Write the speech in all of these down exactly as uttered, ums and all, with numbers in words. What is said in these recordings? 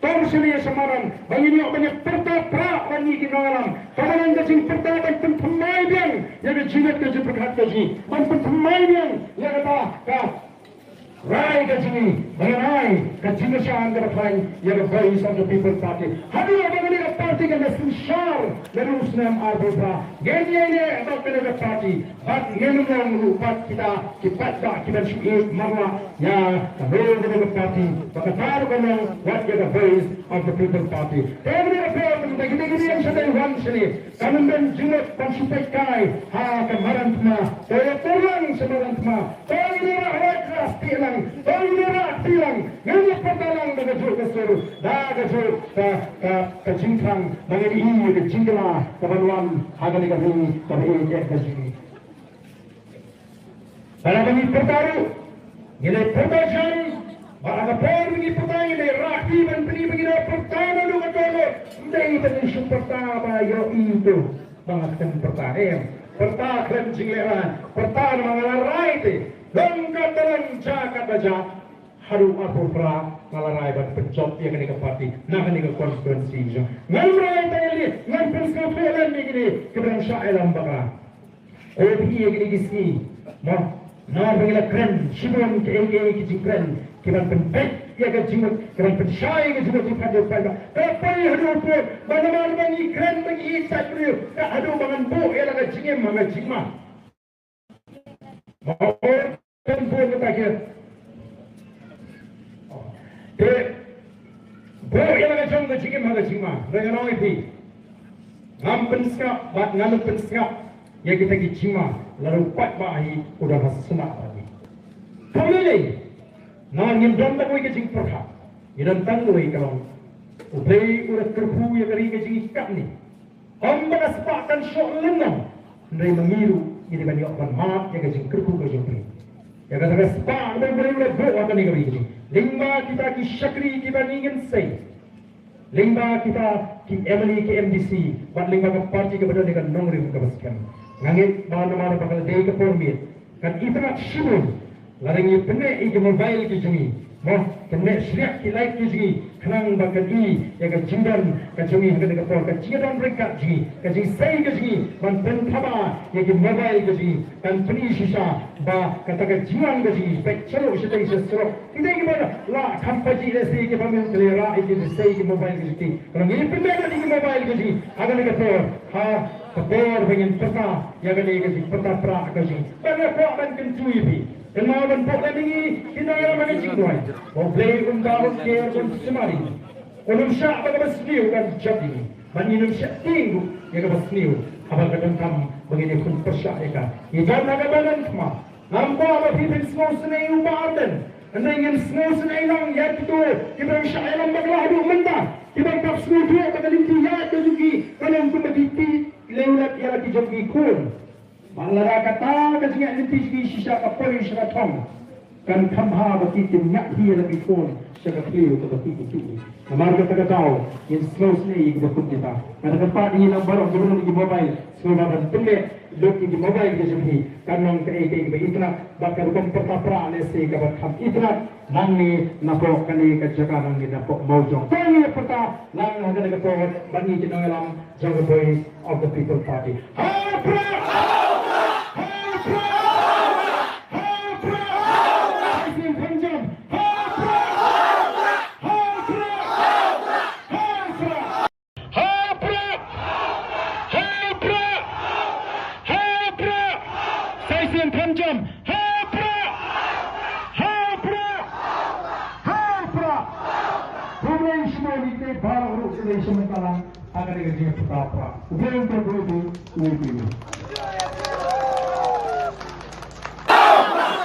Tang sha ïa sha madan, ba ngin ïoh ban ïa pyrta pra bad ngi ki nongïalam. Kaba nang ka jingpyrta ban pynthymmai biang ïa ka jingngeit ka jingpyrkhat ka jong ngi. Ban pynthymmai biang ïa kata ka rai ka jong ngi. Ba ngan ai ka jingkyrshan kaba khlaiñ ïa ka Voice of the People Party. Haduh ba kane ka party kan da synshar naduh u snem arphew phra. Ngin ïaineh bad kane ka party. Bad ngin ym long ruh pat kita ki paidbah kiban shu ïeit marwei ïa ka roi kane ka party, ba kata ruh ka long wat ïa ka Voice of the People Party. Te mynta ka por mynta kita ki ïeng sha dei wan shane. Ka mynta jingmut ban shu peit kai ha ka madan thma. Te ïa pyrlang sha madan thma. Te ïa rah rah kti lang. Te ïa rah kti lang. Ngin ïa pyrta lang da kajuh ka sur, da kajuh ka, ka, ka jingthrang, ba ngin ïohi ïa ka jingkylla kaban wan ha kane ka ri kaba ïeit ka jong ngi. Bad haba ngi pyrta ruh, ngi leh pyrta jan, bad ha ka por ba ngi pyrta ngi leh rah kti ban pyni ba ngi leh pyrta naduh ka dohnud. Ym dei ban ngi shu pyrta ba ïohi to ba nga khlem pyrta, em. Pyrta khlem jingleh rai, pyrta namar nga la rai te. Long katba long, jia katba jia. Haduh arphew phra nga la rai ban pynjop ïa kane ka party na kane ka constituency jong nga. Ngan rai tang ïa lade, ngan pynsngewthuh lem ïa kine kiba dang shah ïalam bakla. Ko phi ïa kine ki sngi, mo, namar ba ngi la kren shibun kiei kiei ki jingkren kiban pynpeit ïa ka jingmut, kiban pynshai ïa ka jingmut jingpynjop paidbah. Ka poi haduh pud ba namar ba ngi kren ba ngi ïeit ïa ka briew, ka haduh ba ngan buh ïa la ka jingim ha ka jingma. Mo, kan buh kata ka. Te buh ïa la ka jong ka jingim ha ka jingma. Ngan ong ïa phi, ngam pynsngap bad ngam pynsngap ïa kita ki jingma lada u paidbah hi u don ha sla bad ngi. Kam lei lei. Namar ngim don tang wei ka jingpyrkhat, ngi don tang wei ka long, U Blei u la kyrkhu ïa ka ri ka jong ngi katne. Ym ba ka spah kan shoh lyngkhuh, hynrei ma ngi ruh ngi dei ban ïoh ban mad ïa ka jingkyrkhu ka jong U Blei. Ïa kata ka spah kaba U Blei u la buh ha kane ka ri ka jong ngi. Lyngba kita ki shakri kiba ngi ngin sei, lyngba kita ki M L A ki M D C, bad lyngba ka party kaba don ïa ka nongrim kaba skhem. Nga ngeit ba namar ba ka la dei ka por miet, kan itynnad shibun lada ngi pynneh ïa ki mobile ki jong ngi, mo, pynneh shriah ki light ki jong ngi, khnang ba kan i ïa ka jingdon ka jong ngi ha kane ka por, ka jingdon ryngkat jong ngi, ka jingsei ka jong ngi ban pynthaba ïa ki mobile ki jong ngi, kan pyni shisha ba kata ka jingwan ka jong ngi. Peit sha ruh shatei sha surok, kita kiba la kham pajih lehse kiba mih, ki la rah ïa ki, sei ki mobile ki jong ki. Ka long ngi pynneh ïa ki mobile ki jong ngi ha kane ka por, ha ka por ba ngin pyrta ïa kane ka jingpyrta pra ka jong ngi. Ba nga kwah ban kyntu ïa phi, kynmaw ban pok lem ïa ngi ki nongïalam ha ka jingduwai. Ba U Blei un da, un ker, un sumar ïa ngi. Un ym shah ba kaba sniew kan jop ïa ngi, bad ngin ym shah tieng ruh ïa kaba sniew haba ka donkam ba ngin ïakhun pyrshah ïa ka. Ngi don ha ka madan thma. Ngam kwah ba phi phin sngewsynei ïa u Bah Ardent, hynrei ngin sngewsynei lang ïa kito kiba dang shah ïalam bakla haduh mynta, kiba dang pap sngewthuh ba ka lynti ïaid ka jong ki ka long kumba ki tied lem ïa la ki jong ki khun. Bad lada kata ka jingïaid lynti jong ki shisha ka poi sha ka thong, kan kham bha ba ki kin ñiah hi ïa la ki khun sha ka khliew kaba ki ki tuh. Namar kata ka daw ngin sngewsynei ïa kiba khun kita. Kata ka pat ïa ngi lang baroh kiba don ïa ki mobile, sngewbha ban pynneh lut ïa ki mobile ki jong phi. Kan long kaei kaei kaba itynnad bad ka rukom pyrta pra lehse kaba kham itynnad nangne napoh kane ka jaka, nangne napoh Mawjong. To ngin ïa pyrta lang ha kane ka por bad ngi ki nongïalam jong ka Voice of the People Party. Ha u Prah! Ha u Prah! Ha u Prah! Sai Siem Kham Jam! Ha u Prah! Ha u Prah! Ha u Prah! Ha u Prah! Ha u Prah! Ha u Prah! Sai Siem Kham Jam! Ha u Prah! Ha u Prah! Ha u Prah! Khublei shibun ïa phi baroh ruh, khublei shibun talang. Ha kane ka jingpyrta pra, u Blei un kyrkhu ïa phi, u ïa phi.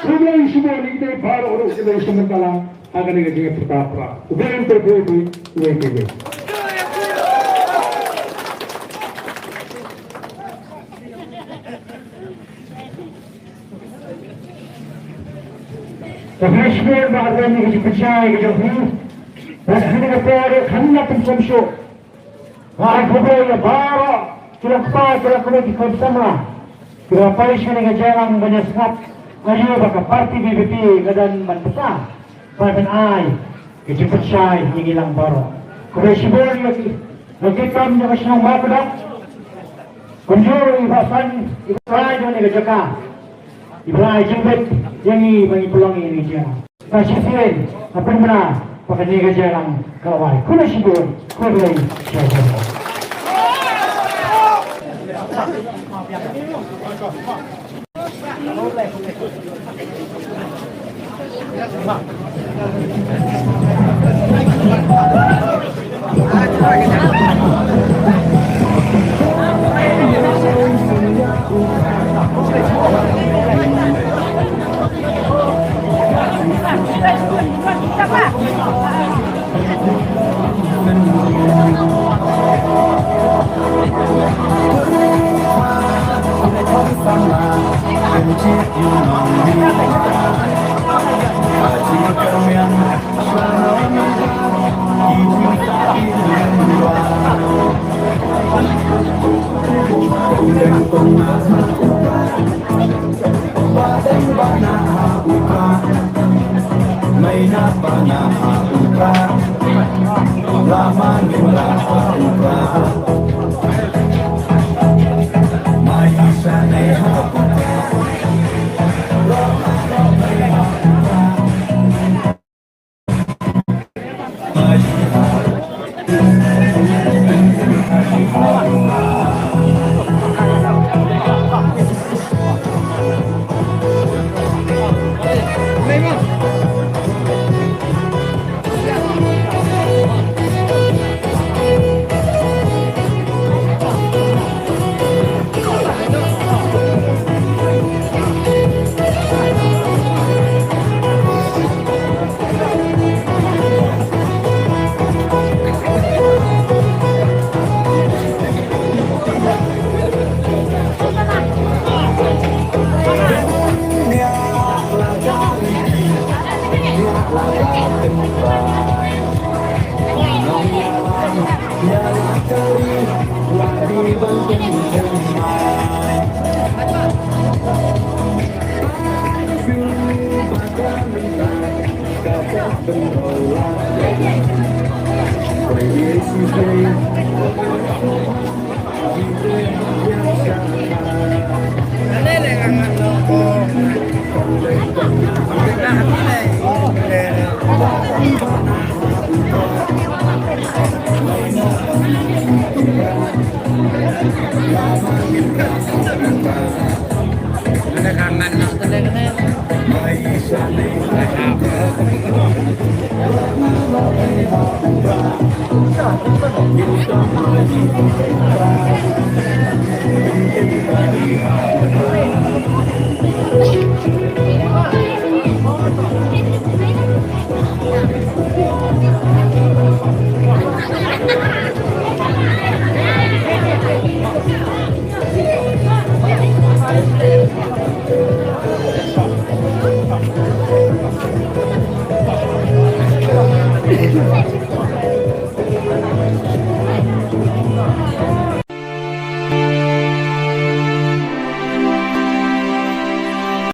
Khublei shibun ïa phi baroh ruh, khublei shibun talang. Ha kane ka jingpyrta pra, u Blei un kyrkhu ïa phi, u ïa phi. Ka fresh air ba ka jingpynshai ka jong phi. Bad ha kane ka por khamtam pynshong shuh. Nga ai khublei ïa baroh ki long kpa ki long kmie ki khun samla kiba poi sha kane ka jingïalang ban ïasngap aïu ba ka party V P P ka don ban pynta, ban pynai ka jingpynshai ïa ngi lang baroh. Khublei shibun ïa ki, ïa ki kam jong ka shnong Mawkdok. Kumjuh i Bah San, i Bah San jong ka jaka. I Bah San jingbit ïa ngi ba ngi pynlong ïa ngi jingïalang. Ka shisien, ka pynbna ba kane ka jingïalang ka la wai. Khublei shibun, khublei shibun.